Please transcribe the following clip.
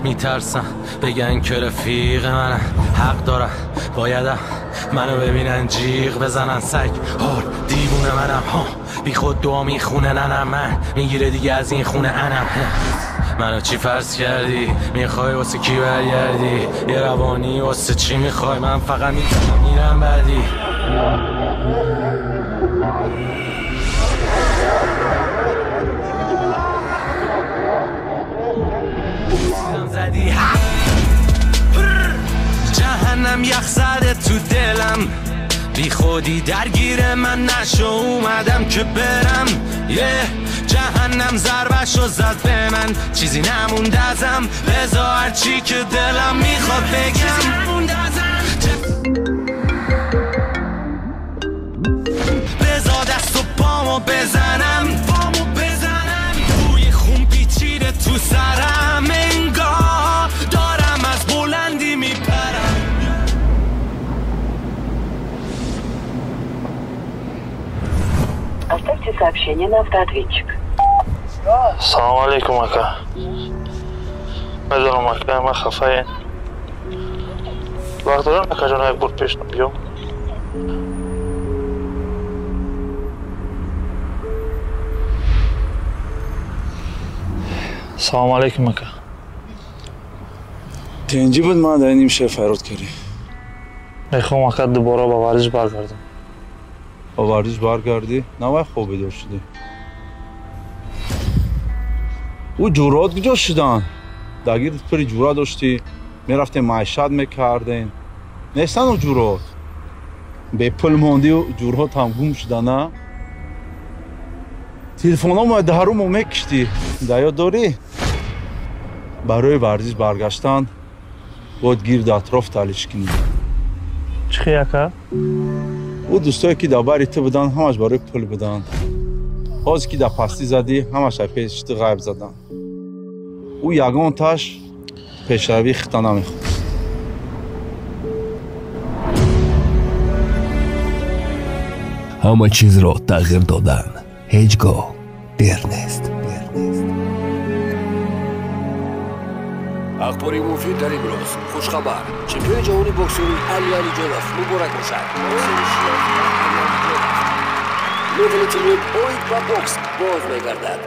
میترسم بگن که رفیق منم، حق دارم بایدم منو ببینن جیغ بزنن سگ هار دیوونه منم، ها بی خود دعا میخونه ننم من میگیره دیگه از این خونه انم. منو چی فرض کردی میخوای واسه کی برگردی؟ یه روانی واسه چی میخوای؟ من فقط میتونم میرم بعدی. زدی جهنم یخ زده تو دلم، بی خودی درگیر من نشو اومدم که برم. یه جهنم ضربشو زد به من، چیزی نمونده ازم، بذار هرچی که دلم میخواد بگم. بذار دست و پامو بزنم، پامو بزنم، بوی خون پیچیده تو سرم، انگار دارم از بلندی میپرم. Оставьте сообщение на автоответчик. Салом алейкум, ака. Медонам, ака, ман хафаем. Вақт дорам, акаҷон, як бор пеш биём? Салом алейкум, ака. Тенҷӣ буд, ман дар ним шаб фарёд кардем. Мехоҳам, ака, дубора ба варзиш баргардам. Ба варзиш баргардӣ? Навай хоб бедор шудӣ. Ӯ ҷуръат куҷо шуданд? Дар гирд пури ҷуръа доштӣ, мерафтем маишат мекардем. Нестанд ӯ ҷуръат. Бепул мондию ҷуръат ҳам гум шуда, на? Телефонҳомо дарумо мекиштӣ. Дар ёд дорӣ? Барои варзиш баргаштан бояд гирду атроф талиш кунӣ. Чӣ хел, ака? Ӯ дӯстое ки дар бари ту буданд, ҳамаш барои пул буданд. Ҳозир ки дар пастӣ задӣ, ҳамаш аз пеши ту ғайб заданд. Ӯ ягонташ пешравии хита намехост. Ҳама чизро тағйир додан ҳеҷ гоҳ дер нест. Ахбори муфид дар имрӯз. Хушхабар: чемпиони ҷаҳони боксёри Али Алиҷонов муборак бошад. Медали тиллои оид ба бокс боз мегардад.